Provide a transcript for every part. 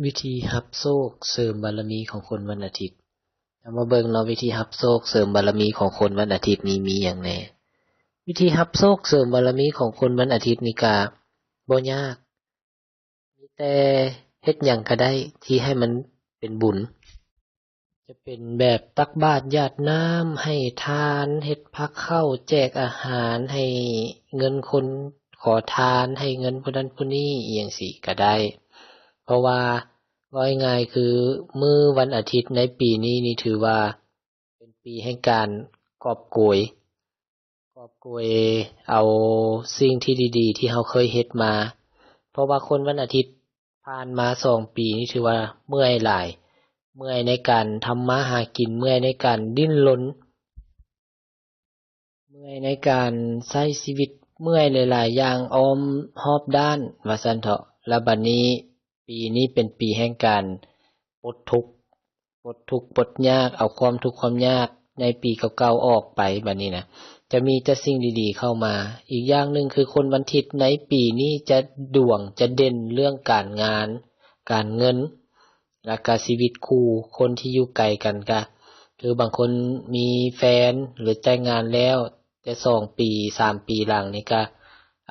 ວິທີຮັບໂຊກເສີມບາລະມີຂອງຄົນວັນອາທິດ. ເຮົາມາເບິ່ງເນາະ ວິທີຮັບໂຊກເສີມບາລະມີຂອງຄົນວັນອາທິດນີ້ມີຫຍັງແດ່? ວິທີຮັບໂຊກເສີມບາລະມີຂອງຄົນວັນອາທິດນີ້ກະບໍ່ຍາກ, ມີແຕ່ເຮັດຫຍັງກະໄດ້ທີ່ໃຫ້ມັນເປັນບຸນ. ຈະເປັນແບບຕັກບາດຢາດນ້ຳ, ໃຫ້ທານ, ເຮັດພາເຂົ້າ, ແຈກອາຫານ, ໃຫ້ເງິນຄົນຂໍທານ, ໃຫ້ເງິນຜູ້ນັ້ນຜູ້ນີ້ ອີ່ຫຍັງຊີ້ກະໄດ້. ເພາະວ່າເວົ້າງ່າຍໆຄືມື້ວັນອາທິດໃນປີນີ້ນີ້ຖືວ່າເປັນປີແຫ່ງການກອບໂກຍ, ກອບໂກຍເອົາສິ່ງທີ່ດີໆທີ່ເຮົາເຄີຍເຮັດມາ. ເພາະວ່າຄົນວັນອາທິດ ຜ່ານມາສອງປີນີ້ຖືວ່າເມື່ອຍຫຼາຍ, ເມື່ອຍໃນການທຳມາຫາກິນ, ເມື່ອຍໃນການດີ້ນລົນ, ເມື່ອຍໃນການໃຊ້ຊີວິດ, ເມື່ອຍຫຼາຍໆຢ່າງອ້ອມຮອບດ້ານວ່າຊັ້ນເຖາະ. ແລ້ວບັດນີ້ປີນີ້ເປັນປີແຫ່ງການປົດທຸກ, ປົດທຸກປົດຍາກ, ເອົາຄວາມທຸກຄວາມຍາກໃນປີເກົ່າໆອອກໄປ. ບັດນີ້ນະ ຈະມີແຕ່ສິ່ງດີໆເຂົ້າມາ. ອີກຢ່າງໜຶ່ງຄືຄົນວັນທິດໃນປີນີ້ຈະດວງຈະເດັ່ນເລື່ອງການງານ, ການເງິນ, ແລ້ວກະຊີວິດຄູ່, ຄົນທີ່ຢູ່ໄກກັນກະ ຄືບາງຄົນມີແຟນ ຫຼື ແຕ່ງງານແລ້ວ, ແຕ່ສອງປີ ສາມປີຫຼັງນີ້ກະ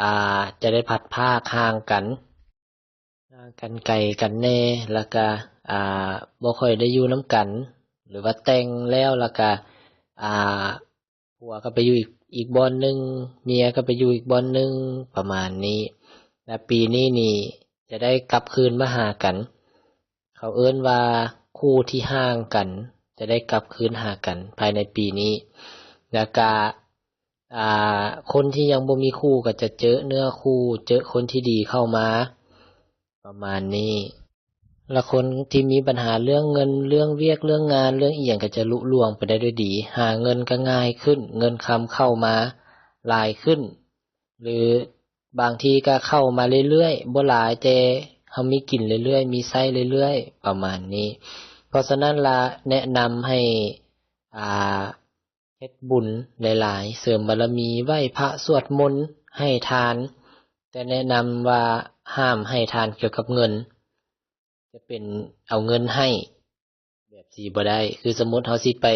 ອ່າ ຈະໄດ້ພັດພາກຫ່າງກັນ. ຫ່າງກັນໄກກັນແດ່ ແລ້ວກະ ອ່າ ບໍ່ຄ່ອຍໄດ້ຢູ່ນຳກັນ ຫຼືວ່າແຕ່ງແລ້ວ ແລ້ວກະ ອ່າ ຜົວກໍໄປຢູ່ອີກ ອີກບ່ອນໜຶ່ງ, ເມຍກໍໄປຢູ່ອີກບ່ອນໜຶ່ງ ປະມານນີ້. ແລະ ປີນີ້ນີ້ຈະໄດ້ກັບຄືນມາຫາກັນ, ເຂົາເອີ້ນວ່າຄູ່ທີ່ຫ່າງກັນຈະໄດ້ກັບຄືນຫາກັນພາຍໃນປີນີ້. ແລ້ວກະ ອ່າ ຄົນທີ່ຍັງບໍ່ມີຄູ່ກໍຈະເຈີເນື້ອຄູ່, ເຈີຄົນທີ່ດີເຂົ້າມາ ປະມານນີ້. ລະຄົນທີ່ມີບັນຫາເລື່ອງເງິນ, ເລື່ອງວຽກ, ເລື່ອງງານ, ເລື່ອງອີ່ຫຍັງກໍຈະລຸລ່ວງໄປໄດ້ດ້ວຍດີ. ຫາເງິນກໍງ່າຍຂຶ້ນ, ເງິນຄຳເຂົ້າມາຫຼາຍຂຶ້ນ ຫຼື ບາງທີກໍເຂົ້າມາເລື້ອຍໆ, ບໍ່ຫຼາຍ, ແຕ່ເຮົາມີກິນເລື້ອຍໆ, ມີໃຊ້ເລື້ອຍໆ ປະມານນີ້. ເພາະສະນັ້ນລະ ແນະນຳໃຫ້ ອ່າ ເຮັດບຸນຫຼາຍໆ, ເສີມບາລະມີ, ໄຫວ້ພະ, ສວດມົນ, ໃຫ້ທານ, ແຕ່ແນະນຳວ່າຫ້າມໃຫ້ທານກ່ຽວກັບເງິນ, ຈະເປັນເອົາເງິນໃຫ້ ແບບຊີ້ບໍ່ໄດ້. ຄືສົມມຸດເຮົາຊິໄປ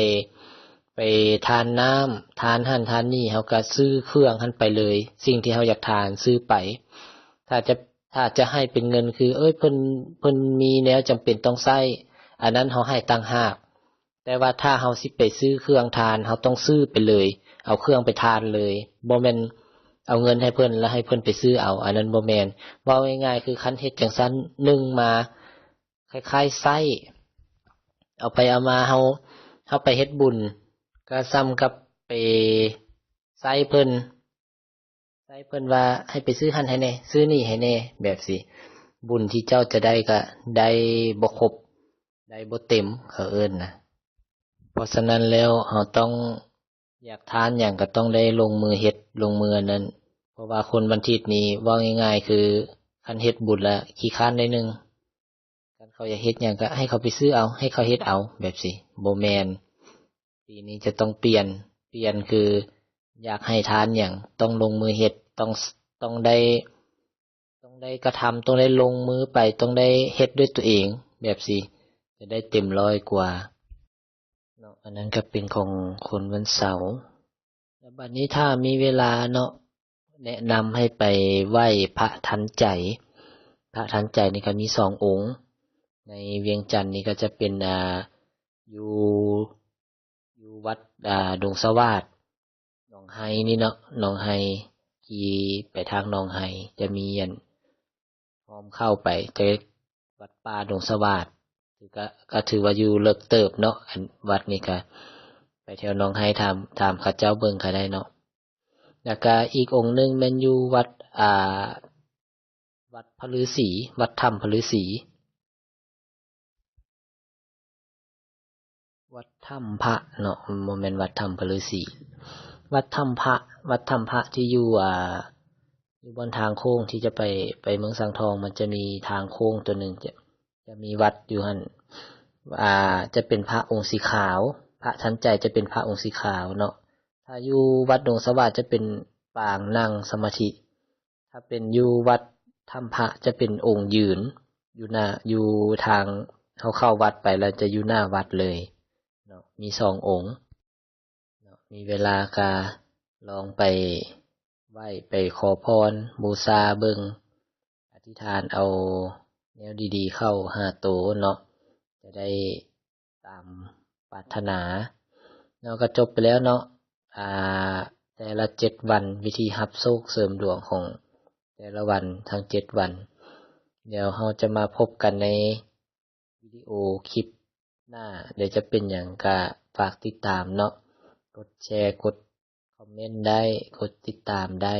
ໄປທານນ້ຳ, ທານຫັ້ນທານນີ້, ເຮົາກໍຊື້ເຄື່ອງຫັ້ນໄປເລີຍ, ສິ່ງທີ່ເຮົາຢາກທານຊື້ໄປ. ຖ້າຈະ ຖ້າຈະໃຫ້ເປັນເງິນ ຄື ເອີຍ ເພິ່ນ ເພິ່ນມີແນວຈຳເປັນຕ້ອງໃຊ້, ອັນນັ້ນເຮົາໃຫ້ຕ່າງຫາກ. ແຕ່ວ່າຖ້າເຮົາຊິໄປຊື້ເຄື່ອງທານ, ເຮົາຕ້ອງຊື້ໄປເລີຍ, ເອົາເຄື່ອງໄປທານເລີຍ, ບໍ່ແມ່ນເອົາເງິນໃຫ້ເພິ່ນ ແລ້ວໃຫ້ເພິ່ນໄປຊື້ເອົາ, ອັນນັ້ນບໍ່ແມ່ນ. ເວົ້າງ່າຍໆ ຄືຄັນເຮັດຈັ່ງຊັ້ນ ໜຶ່ງມາ ຄ້າຍໆໃຊ້, ເອົາໄປເອົາມາ ເຮົາ ເຮົາໄປເຮັດບຸນ ກໍສ່ຳກັບໄປໃຊ້ເພິ່ນ. ໃຊ້ເພິ່ນວ່າໃຫ້ໄປຊື້ຫັ້ນໃຫ້ແດ່, ຊື້ນີ້ໃຫ້ແດ່, ແບບຊີ້ ບຸນທີ່ເຈົ້າຈະໄດ້ກໍໄດ້ບໍ່ຄົບ, ໄດ້ບໍ່ເຕັມ, ເຂົາເອີ້ນນະ. ເພາະສະນັ້ນແລ້ວ ເຮົາຕ້ອງ ຢາກທານຫຍັງກໍຕ້ອງໄດ້ລົງມືເຮັດ, ລົງມືອັນນັ້ນ. ເພາະວ່າຄົນວັນທິດນີ້ ເວົ້າງ່າຍໆ ຄື ຄັນເຮັດບຸນລະຂີ້ຄ້ານໜ້ອຍໜຶ່ງ. ຄັນເຂົາຢາກເຮັດຫຍັງກໍໃຫ້ເຂົາໄປຊື້ເອົາ, ໃຫ້ເຂົາເຮັດເອົາ, ແບບຊີ້ ບໍ່ແມ່ນ. ປີນີ້ຈະຕ້ອງປ່ຽນ, ປ່ຽນຄື ຢາກໃຫ້ທານຫຍັງ ຕ້ອງລົງມືເຮັດ, ຕ້ອງ ຕ້ອງໄດ້ ຕ້ອງໄດ້ກະທຳ, ຕ້ອງໄດ້ລົງມືໄປ, ຕ້ອງໄດ້ເຮັດດ້ວຍຕົວເອງ, ແບບຊີ້ ຈະໄດ້ເຕັມຮ້ອຍກວ່າເນາະ. ອັນນັ້ນກໍເປັນຂອງຄົນວັນເສົາ. ແລ້ວບັດນີ້ຖ້າມີເວລາເນາະ, ແນະນຳໃຫ້ໄປໄຫວ້ພະທັນໃຈ. ພະທັນໃຈນີ້ກໍມີສອງອົງ. ໃນວຽງຈັນນີ້ກໍຈະເປັນ ອ່າ ຢູ່ ຢູ່ວັດ ອ່າ ດົງສະຫວາດ ໜອງໄຮນີ້ເນາະ, ໜອງໄຮ ຂີ່ໄປທາງໜອງໄຮ ຈະມີອັນ ອ້ອມເຂົ້າໄປ ຈະ ວັດປ່າດົງສະຫວາດ ກໍ ກໍຖືວ່າຢູ່ເລິກເຕີບເນາະ. ອັນ ວັດນີ້ກະໄປແຖວໜອງໄຮ ຖາມ ຖາມເຂົາເຈົ້າເບິ່ງກໍໄດ້ເນາະ. ແລ້ວກະອີກອົງໜຶ່ງແມ່ນຢູ່ວັດ ອ່າ ວັດພະລືສີ ວັດຖ້ຳພະລືສີ ວັດຖ້ຳພະເນາະ, ບໍ່ແມ່ນວັດຖ້ຳພະລືສີ ວັດຖ້ຳພະ ວັດຖ້ຳພະທີ່ຢູ່ ອ່າ ຢູ່ບ່ອນທາງໂຄ້ງທີ່ຈະໄປ ໄປເມືອງສັງທອງ ມັນຈະມີທາງໂຄ້ງຕົວໜຶ່ງ ຈະ ຈະມີວັດຢູ່ຫັ້ນ ອ່າ ຈະເປັນພະອົງສີຂາວ, ພະທັນໃຈຈະເປັນພະອົງສີຂາວເນາະ. ຖ້າຢູ່ວັດດົງສະຫວາດຈະເປັນປາງນັ່ງສະມາທິ, ຖ້າເປັນຢູ່ວັດຖ້ຳພະຈະເປັນອົງຢືນ ຢູ່ໜ້າ ຢູ່ທາງເຮົາເຂົ້າວັດໄປແລ້ວຈະຢູ່ໜ້າວັດເລີຍເນາະ ມີສອງອົງເນາະ. ມີເວລາກະລອງໄປໄຫວ້ ໄປຂໍພອນບູຊາເບິ່ງ ອະທິຖານເອົາແນວດີໆເຂົ້າຫາໂຕເນາະ ຈະໄດ້ຕາມປາດຖະໜາເນາະ. ກໍຈົບໄປແລ້ວເນາະ ອາ ແຕ່ລະເຈັດວັນ ວິທີຮັບໂຊກເສີມດວງຂອງແຕ່ລະວັນທັງເຈັດວັນ. ດຽວເຮົາຈະມາພົບກັນໃນວິດີໂອຄລິບໜ້າ ດຽວຈະເປັນຫຍັງກະຝາກຕິດຕາມເນາະ ກົດແຊ ກົດຄອມເມັນໄດ້ ກົດຕິດຕາມໄດ້.